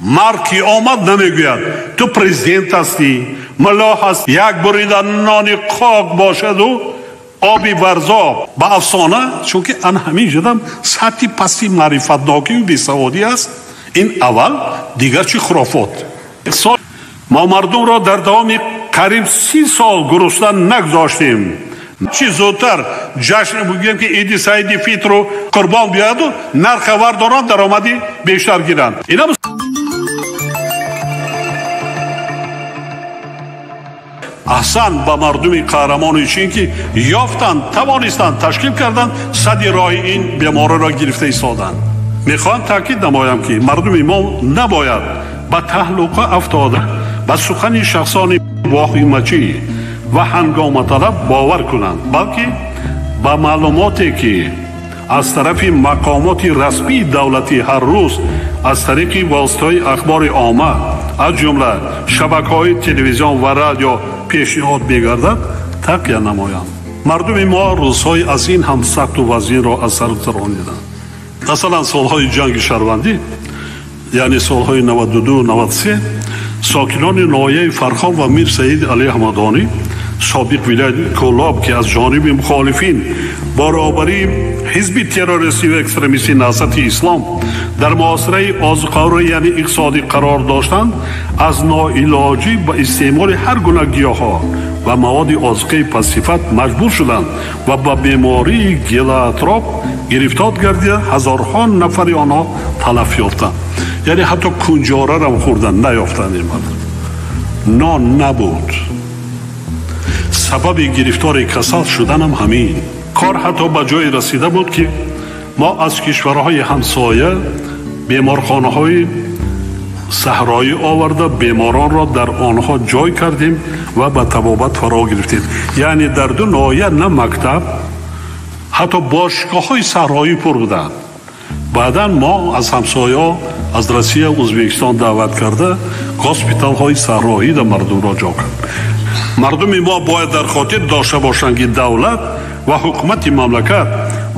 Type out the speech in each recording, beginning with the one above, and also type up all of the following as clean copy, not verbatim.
Марг ки омад намегӯяд ту президент ҳастӣ, мулло ҳаст. Як бурида нони қоқ бошаду оби варзоб. Ба афсона, чунки ан ҳамин ҷудам сатҳи пасти маърифатнокию бесаводӣ аст. Ин аввал, дигар чи хурофот. Мо мардумро дар давоми қариб 30 сол гурусна нагузоштем. Чи зудтар ҷашн бигӯем ки иди саиди фитру қурбон биёяду нарха вардоранд, даромади бештар гиранд. Инам аҳсан ба мардуми қаҳрамони Чин ки ёфтанд, тавонистанд, ташкил карданд, сади роҳи ин бемориро гирифта истоданд. Мехоҳам таъкид намоям ки мардуми мо набояд ба таҳлука афтода ба сухани шахсони воҳимачӣ ва ҳангоматалаб бовар кунанд, балки ба маълумоте ки аз тарафи мақомоти расмии давлатӣ ҳар рӯз аз тариқи воситаҳои ахбори омма, аз ҷумла шабакаҳои телевизион ва радио пешниҳод мегардад, тақия намоянд. Мардуми мо рӯзҳои аз ин ҳам сахту вазнинро аз сар гузарониданд. Масалан, солҳои ҷанги шаҳрвандӣ, яъне солҳои 92-93, сокинони ноҳияи Фархор ва Мир Саид Али Ҳамадонӣ, собиқ вилояти Кӯлоб, ки аз ҷониби мухолифин бо роҳбарии ҳизби террористию экстремистии Наҳзати Ислом дар муҳосираи озуқаворӣ, яъне иқтисодӣ қарор доштанд, аз ноилоҷӣ ба истеъмоли ҳар гуна гиёҳҳо ва маводи озуқаи пастсифат маҷбур шуданд ва ба бемории гелатроп гирифтор гардида ҳазорҳо нафари онҳо талаф ёфтанд. Яъне ҳатто кунҷорарам хӯрдан наёфтанд. Ин мардум нон набуд. Сабаби гирифтори касал шуданам ҳамин. Кор ҳатто ба ҷое расида буд ки мо аз кишварҳои ҳамсоя беморхонаҳои саҳроӣ оварда беморонро дар онҳо ҷой кардем ва ба табобат фаро гирифтем. Яъне дар ду ноҳия на мактаб, ҳатто бошгоҳҳои саҳроӣ пур буданд. Баъдан мо аз ҳамсояҳо, аз Россия, Ӯзбекистон даъват карда госпиталҳои саҳроӣ да мардумро ҷо кард. Мардуми мо бояд дар хотир дошта бошанд ки давлат ва ҳукумати мамлакат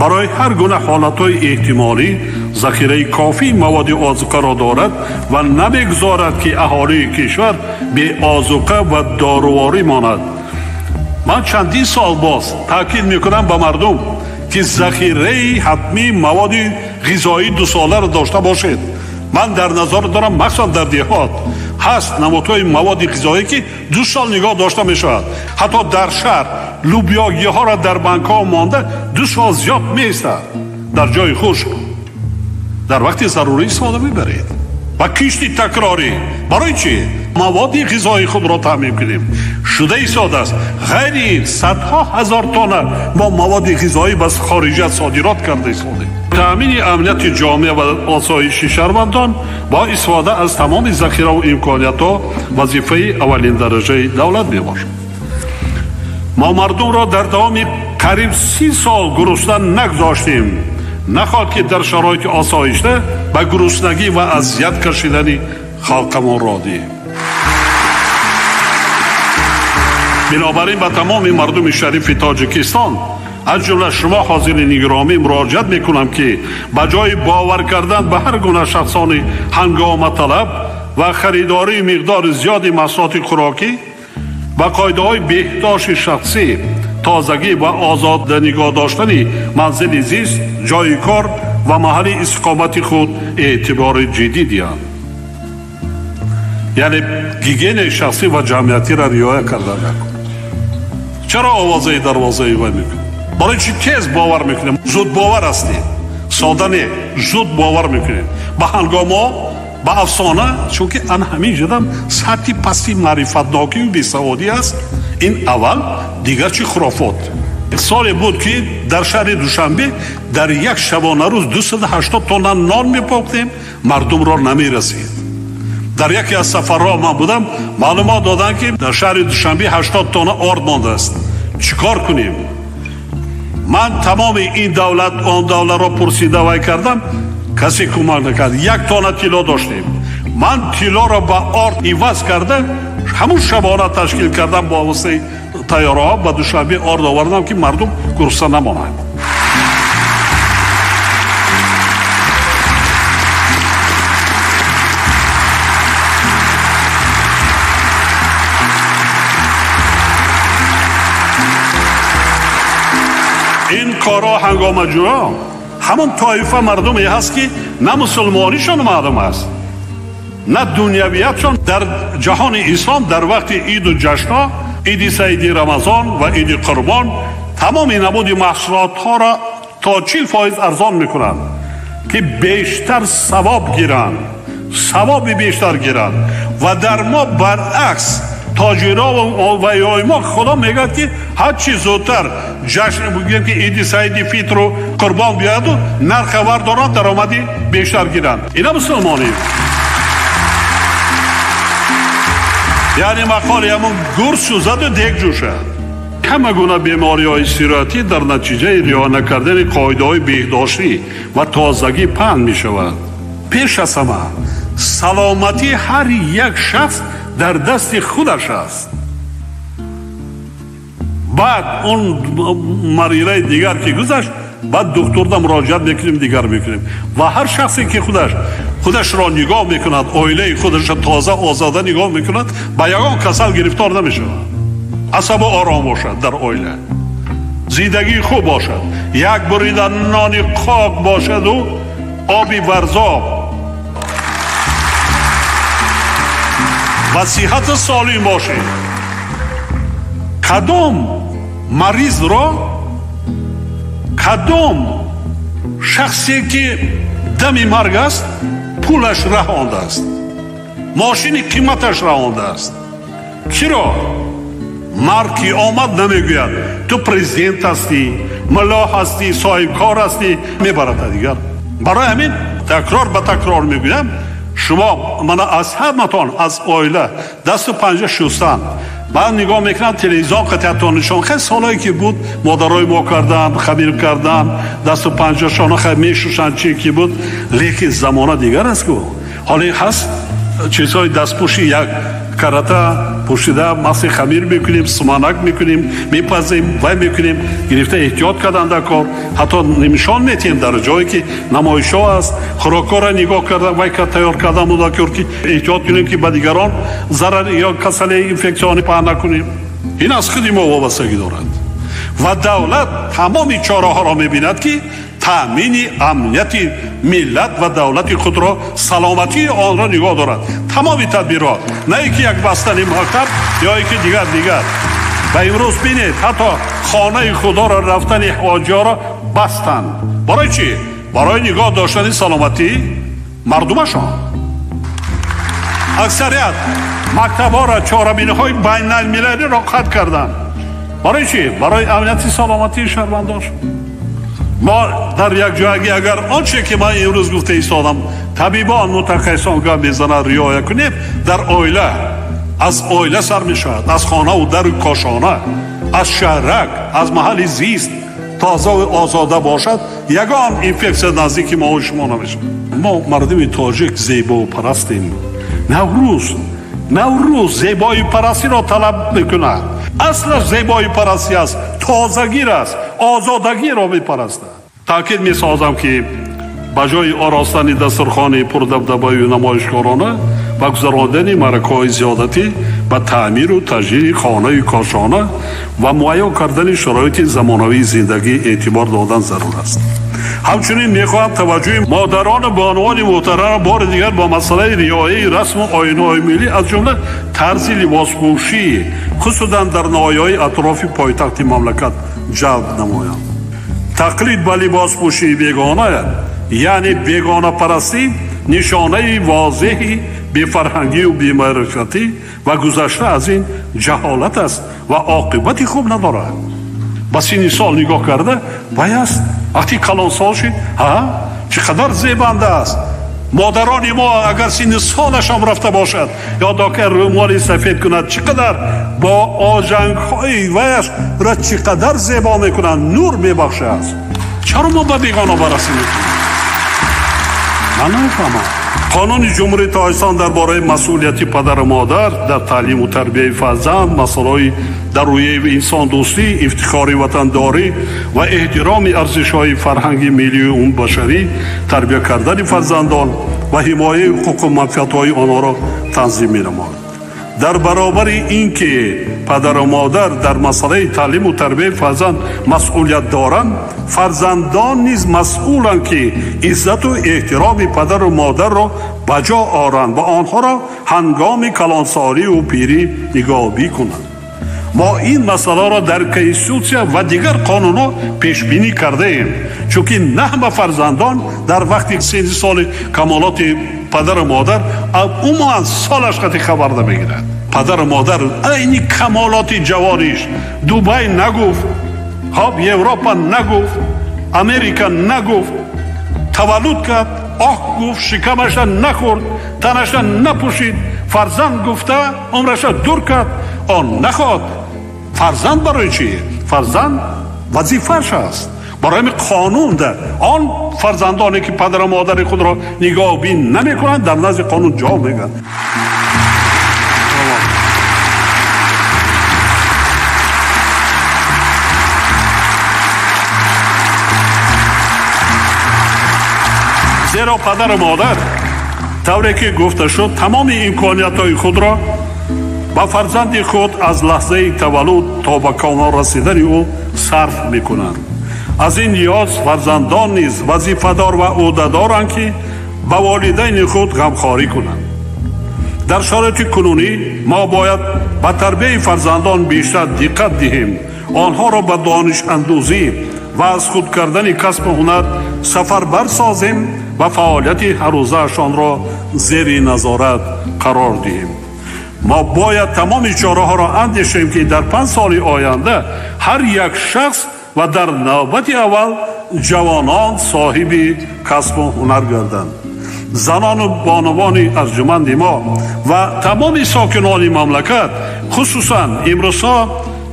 барои ҳар гуна ҳолатҳои эҳтимолӣ захираи кофии маводи озуқаро дорад ва намегузорад ки аҳолии кишвар беозуқа ва доруворӣ монад. Ман чандин сол боз таъкид мекунам ба мардум ки захираи ҳатмии маводи ғизоии дусоларо дошта бошед. Ман дар назар дорам, махсусан дар деҳот ҳаст намудҳои маводи ғизоӣ ки 2 сол нигоҳ дошта мешавад. Ҳатто дар шаҳр лӯбиёгиҳоро дар банкҳо монда 2 сол зиёд меистад дар ҷои хушк. Дар вақти зарурӣ истифода мебаред. Ва кишти такрорӣ барои чӣ? Маводи ғизоии худро таъмин кунем. Шуда истодааст. Ғайри ин садҳо ҳазор тонна мо маводи ғизоӣ ба хориҷа содирот карда истодем. Таъмини амнияти ҷомеа ва осоиши шаҳрвандон бо истифода аз тамоми захираву имкониятҳо вазифаи аввалиндараҷаи давлат мебошад. Мо мардумро дар давоми қариб 30 сол гурусна нагузоштем. Нахоҳад ки дар шароити осоишта ба гуруснагӣ ва азият кашидани халқамон роҳ диҳем. Бинобар ин ба тамоми мардуми шарифи Тоҷикистон, аз ҷумла шумо ҳозирини гиромӣ, муроҷиат мекунам ки ба ҷои бовар кардан ба ҳар гуна шахсони ҳангоматалаб ва харидории миқдори зиёди маҳсулоти хӯрокӣ ба қоидаҳои беҳдошти шахсӣ, тозагӣ ва озода нигоҳ доштани манзили зист, ҷои кор ва маҳалли истиқомати худ эътибори ҷиддӣ диҳанд. Яъне гигиенаи шахсӣ ва ҷамъиятиро риоя карда накун. Чаро овозаи дарвозаи вай мекунем? Барои чӣ тез бовар мекунем? Зудбовар ҳастем. Сода не, зуд бовар мекунем. Ба ҳангомҳо, ба афсона, чунки ан ҳамин ҷудам сатҳи пасти маърифатнокию бесаводӣ аст. Ин аввал, дигар чи хурофот. Соле буд ки дар шаҳри Душанбе дар як шабонарӯз 280 тонна нон мепохтем, мардумро намерасид. Дар яке аз сафарҳо ман будам, маълумот доданд ки дар шаҳри Душанбе 80 тонна орд мондааст. Чӣ кор кунем? Ман тамоми ин давлат, он давлатро пурсида вай кардам, касе кӯмак накард. 1 тонна тилло доштем. Ман тиллоро ба орд иваз карда ҳамун шабона ташкил кардам бо воситаи тайёраҳо ба Душанбе орд овардам ки мардум гурусна намонанд. корҳо ҳангомаҷӯҳо ҳамон тоифа мардуме ҳаст ки на мусулмонишон маълум аст, на дунявиятшон. Дар ҷаҳони ислом дар вақти иду ҷашнҳо, иди саиди Рамазон ва иди Қурбон, тамоми намуди маҳсулотҳоро то 40% арзон мекунанд ки бештар савоб гиранд, савоби бештар гиранд. Ва дар мо баръакс тоҷиро ва ёи мо Худо мегӯяд ки ҳарчи зудтар ҷашн бигӯем ки иди саиди фитру қурбон биёяду нарха вардоранд, даромади бештар гиранд. Ина мусулмонӣ. Яъне мақоли ҳамон гур сӯзаду дег ҷӯшад. Ҳама гуна бемориҳои сироятӣ дар натиҷаи риоя накардани қоидаҳои беҳдоштӣ ва тозагӣ паҳн мешавад. Пеш аз ҳама саломатии ҳар як шахс дар дасти худаш аст. Баъд он марҳилаи дигар ки гузашт, баъд духтурда муроҷиат мекунем, дигар мекунем. Ва ҳар шахсе ки худашро нигоҳ мекунад, оилаи худашро тоза озода нигоҳ мекунад, ба ягон касал гирифтор намешавад. Асабо ором бошад дар оила, зиндагии хуб бошад, як бурида нони қоқ бошаду оби варзоб ва сиҳати солим бошед. Кадом маризро, кадом шахсе ки дами марг аст, пулаш раҳондааст, мошини қиматаш раҳондааст. Чиро? Марг ки омад намегӯяд ту президент ҳастӣ, мулло ҳастӣ, соҳибкор ҳастӣ, мебарад дигар. Барои ҳамин такрор ба такрор мегӯям, шумо мана аз ҳаматон аз оила дасту панҷа шустан. Баъд нигоҳ мекунам телевизион қатъиятон нишон. Хеле солҳое ки буд модарои мо кардан, хамир кардан, дасту панҷашона хеле мешушанд, чи ки буд. Лекин замона дигар аст ку. Ҳоле ҳаст чизҳои дастпӯши як карата пӯшида маси хамир мекунем, суманак мекунем, мепазем, вай мекунем, гирифта эҳтиёт кардан дар кор. Ҳатто нишон метиҳем дар ҷое ки намоишҳо аст, хӯрокҳоро нигоҳ кардан, вай тайёр кардан мудакор ки эҳтиёт кунем ки ба дигарон зарар ё касалии инфексионӣ паҳн накунем. Ин аз худи мо вобастагӣ дорад. Ва давлат тамоми чораҳоро мебинад ки таъмини амнияти миллат ва давлати худро, саломатии онро нигоҳ дорад. Тамоми тадбирҳо, на ин ки як бастани мактаб ё ин ки дигар дигар. Ва имрӯз бинед, ҳатто хонаи худоро рафтани ҳоҷиёро бастанд. Барои чӣ? Барои нигоҳ доштани саломатии мардумашон. Аксарият мактабҳоро, чорабиниҳои байналмилалиро қатъ карданд. Барои чӣ? Барои амнияти саломатии шаҳрвандон. Мо дар як ҷойгӣ агар он че ки ман имрӯз гуфта истодам, табибон, мутахассисон гап мезананд, риоя кунем, дар оила, аз оила сар мешавад, аз хонаву дару кошона, аз шаҳрак, аз маҳалли зист тозаву озода бошад, ягон инфексия наздики мо шумо намешавад. Мо мардуми тоҷик зебопарастем. Наврӯз зебоипарастиро талаб мекунад. Аслаш зебоипарастӣ аст, тозагир аст, озодагиро мепарастад. Таъкид месозам ки ба ҷои оростани дастурхони пурдабдабаю намоишкорона ва гузарондани маъракаҳои зиёдатӣ ба таъмиру таҷдиди хонаю кошона ва муайян кардани шароити замонавии зиндагӣ эътибор додан зарур аст. Ҳамчунин мехоҳам таваҷҷӯҳи модарону бонувони муҳтарамро бори дигар ба масъалаи риояи расму оинҳои миллӣ, аз ҷумла тарзи либоспӯшӣ, хусусан дар ноҳияҳои атрофи пойтахти мамлакат ҷалб намоям. Тақлид ба либоспӯшии бегона, яъне бегонапарастӣ, нишонаи возеҳи бефарҳангию бемаърифатӣ ва гузашта аз ин ҷаҳолат аст ва оқибати хуб надорад. Ба синни сол нигоҳ карда вай аст, вақти калонсол шид, ҳа, чӣ қадар зебанда аст. Модарони мо агар синни солашон рафта бошад ё дока рӯмоли сафед кунад, чӣ қадар бо оҷангҳои ваяш ра чӣ қадар зебо мекунанд, нур мебахшад. Чаро мо ба бегона барасӣ мекунем? Ман намефаҳмам. Қонуни Ҷумҳурии Тоҷикистон дар бораи масъулияти падару модар дар таълиму тарбияи фарзанд, масъалаҳои дар рӯяи инсондӯстӣ, ифтихори ватандорӣ ва эҳтироми арзишҳои фарҳанги миллию умумбашарӣ, тарбия кардани фарзандон ва ҳимояи ҳуқуқу манфиатҳои онҳоро танзим менамояд. Дар баробари ин ки падару модар дар масъалаи таълиму тарбияи фарзанд масъулият доранд, фарзандон низ масъуланд, ки иззату эҳтироми падару модарро ба ҷо оранд ва онҳоро ҳангоми калонсолию пирӣ нигоҳбӣ кунанд. Мо ин масъаларо дар конститутсия ва дигар қонунҳо пешбинӣ кардаем, чунки на ҳама фарзандон дар вақти синни соли камолоти падару модар умуман солаш қати хабар намегирад. Падару модар айни камолоти ҷавониш Дубай нагуфт, хоб Европа нагуфт, Америка нагуфт, таваллуд кард, оҳ гуфт, шикамаша нахӯрд, танаша напӯшид, фарзанд гуфта умраша дур кард. Он нахоҳад. Фарзанд барои чӣ? Фарзанд вазифааш аст. Барои ҳамин қонун дар он фарзандоне ки падару модари худро нигоҳбин намекунанд, дар назди қонун ҷавоб мегӯянд. Зеро падару модар тавре ки гуфта шуд, тамоми имкониятҳои худро ба фарзанди худ аз лаҳзаи таваллуд то ба камол расидани ӯ сарф мекунанд. Аз ин лиҳоз фарзандон низ вазифадор ва ӯҳдадоранд, ки ба волидайни худ ғамхорӣ кунанд. Дар шароити кунунӣ мо бояд ба тарбияи фарзандон бештар диққат диҳем, онҳоро ба донишандӯзӣ ва аз худ кардани касбу ҳунар сафарбар созем ва фаъолияти ҳаррӯзаашонро зери назорат қарор диҳем. Мо бояд тамоми чораҳоро андешем, ки дар 5 соли оянда ҳар як шахс ва дар навбати аввал ҷавонон соҳиби касбу ҳунар гарданд. Занону бонувони арҷуманди мо ва тамоми сокинони мамлакат, хусусан имрӯзҳо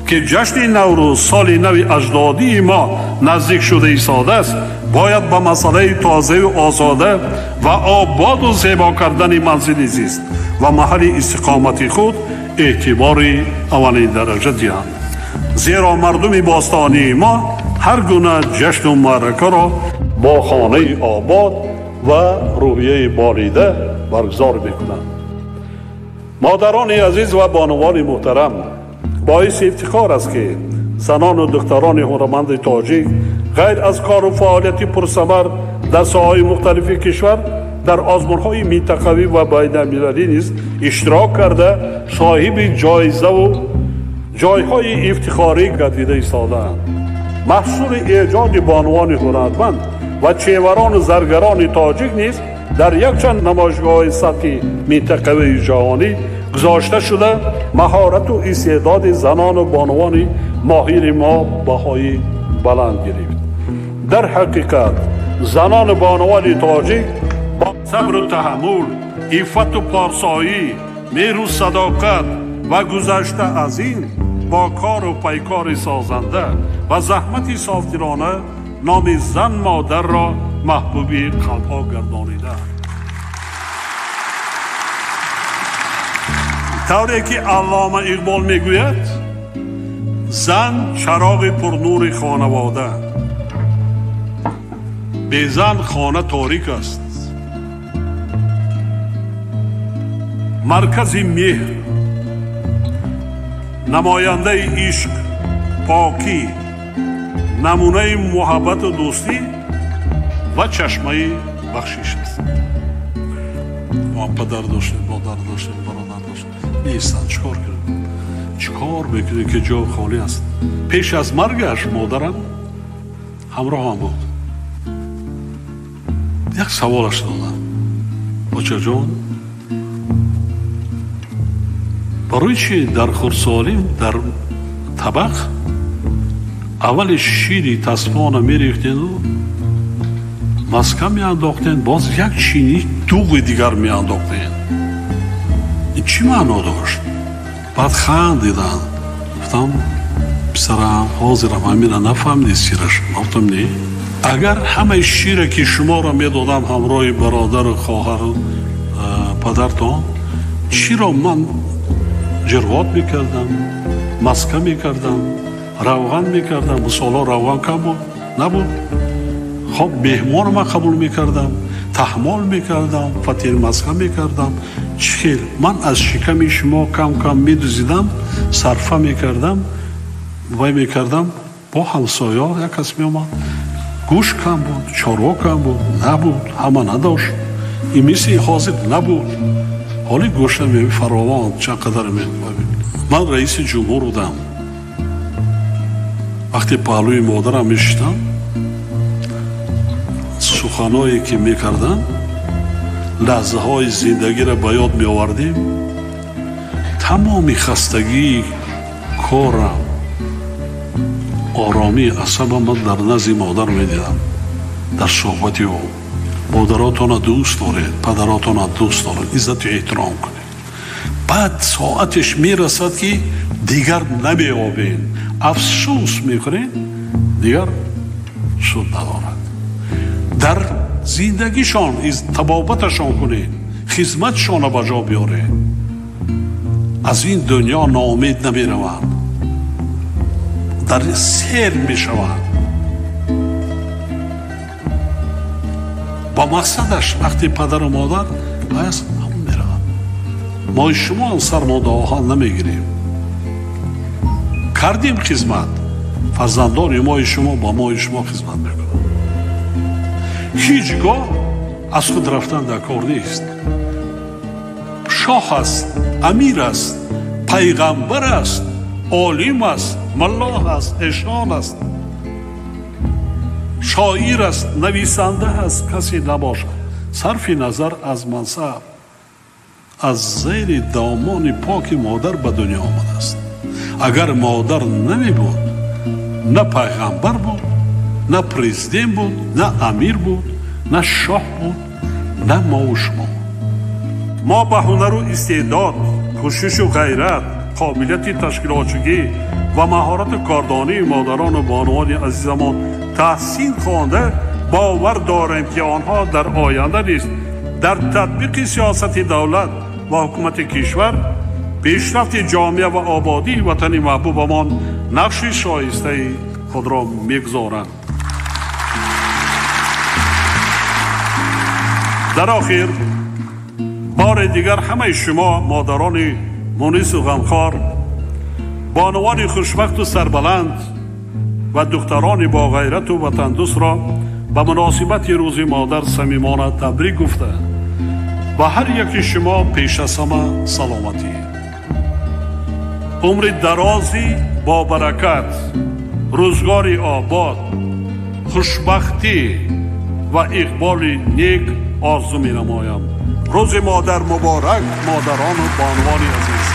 ки ҷашни Наврӯз, соли нави аҷдодии мо наздик шуда истодааст, бояд ба масъалаи тозаю озода ва ободу зебо кардани манзили зист ва маҳалли истиқомати худ эътибори аввалин дараҷа диҳанд. Зеро мардуми бостонии мо ҳар гуна ҷашну маъракаро бо хонаи обод ва рӯҳияи болида баргузор мекунанд. Модарони азиз ва бонувони муҳтарам, боиси ифтихор аст, ки занону духтарони ҳунарманди тоҷик ғайр аз кору фаъолияти пурсамар дар соҳаҳои мухталифи кишвар дар озмунҳои минтақавӣ ва байналмилалӣ низ иштирок карда, соҳиби ҷоизаву ҷойҳои ифтихорӣ гардида истодаанд. Маҳсули эҷоди бонувони ҳунарманд ва чеварону заргарони тоҷик низ дар якчанд намоишгоҳҳои сатҳи минтақавии ҷаҳонӣ гузошта шуда, маҳорату истеъдоди занону бонувони моҳири мо баҳои баланд гирифт. Дар ҳақиқат занону бонувони тоҷик бо сабру таҳаммул, иффату порсоӣ, меҳру садоқат ва гузашта аз ин бо кору пайкори созанда ва заҳмати софдилона номи зан модарро маҳбуби қалбҳо гардонидаанд. Тавре ки Аллома Иқбол мегӯяд, зан чароғи пурнури хонавода, безан хона торик аст. Маркази меҳр, намояндаи ишқ, покӣ, намунаи муҳаббату дӯстӣ ва чашмаи бахшиш аст. Мо падар доштем, модар доштем, бародар доштем, нестанд. Чӣ кор кунем? Чӣ кор мекунем, ки ҷо холӣ аст? Пеш аз маргаш модарам ҳамроҳам буд. Як саволаш додам: очаҷон, барои чӣ дар хурдсолӣ дар табақ аввали шири тасмона мерехтену маска меандохтен, боз як чини дуғи дигар меандохтен? Ин чӣ маъно дошт? Баъд хандиданд. Гуфтам: писарам, ҳозирам ҳамина нафаҳмидӣ сираш. Гуфтам: не, агар ҳамаи шире ки шуморо медодам ҳамроҳи бародару хоҳару падартон, чиро ман ҷирғот мекардам, маска мекардам, равған мекардам? Мисолҳо равған кам буд, набуд. Хоб меҳмонро ман қабул мекардам, Таҳмол мекардам, фатирмасха мекардам. Чӣ хел? Ман аз шиками шумо кам-кам медузидам, сарфа мекардам, вай мекардам, бо ҳамсоя як кас меомад. Гӯшт кам буд, чорво кам буд, набуд, ҳама надошт. Ин мисли ҳозир набуд. Ҳоли гӯшта фаровон чанд қадар. Ман раиси ҷумҳур будам. Вақте паҳлӯи модарам мешиштам, суханое ки мекардам, лаҳзаҳои зиндагиро ба ёд меовардем. Тамоми хастагии корам, оромии асабам ман дар назди модар медидам, дар суҳбати ӯ. Модаротона дӯст доред, падаротона дӯст доред, иззату эҳтиром кунед. Баъд соатеш мерасад, ки дигар намеобед, афсӯс мекунед, дигар суд надорад. Дар зиндагишон табобаташон кунед, хизматшонро ба ҷо биёред. Аз ин дунё ноумед намераванд, дар сер мешаванд. Ба мақсадаш вақти падару модар ҳаст, ҳамон мераванд. Мо шумо сармодаоҳан намегирем. Кардем хизмат, фарзандони мои шумо ба мои шумо хизмат мекунанд. Ҳеҷ гоҳ аз худ рафтан дар кор нест. Шоҳ аст, амир аст, пайғамбар аст, олим аст, маллоҳ аст, эшон аст, шоир аст, нависанда аст, касе набошад. Сарфи назар аз мансаб, аз зери домони поки модар ба дунё омадааст. Агар модар намебуд, на пайғамбар буд, на президент буд, на амир буд, на шоҳ буд, на мову шумо. Мо ба ҳунару истеъдод, кӯшишу ғайрат, қобилияти ташкилотчигӣ ва маҳорату кордонии модарону бонувони азизамон таҳсин хонда бовар дорем, ки онҳо дар оянда низ дар татбиқи сиёсати давлат ва ҳукумати кишвар, пешрафти ҷомеа ва ободии ватани маҳбубамон нақши шоистаи худро мегузоранд. Дар охир бори дигар ҳамаи шумо модарони мунису ғамхор, бонувони хушбахту сарбаланд ва духтарони боғайрату ватандӯстро ба муносибати рӯзи модар самимона табрик гуфта, ба ҳар яки шумо пеш аз ҳама саломатӣ, умри дарози бобаракат, рӯзгори обод, хушбахтӣ ва иқболи нек орзу менамоям. Рӯзи модар муборак, модарону бонувони азиз.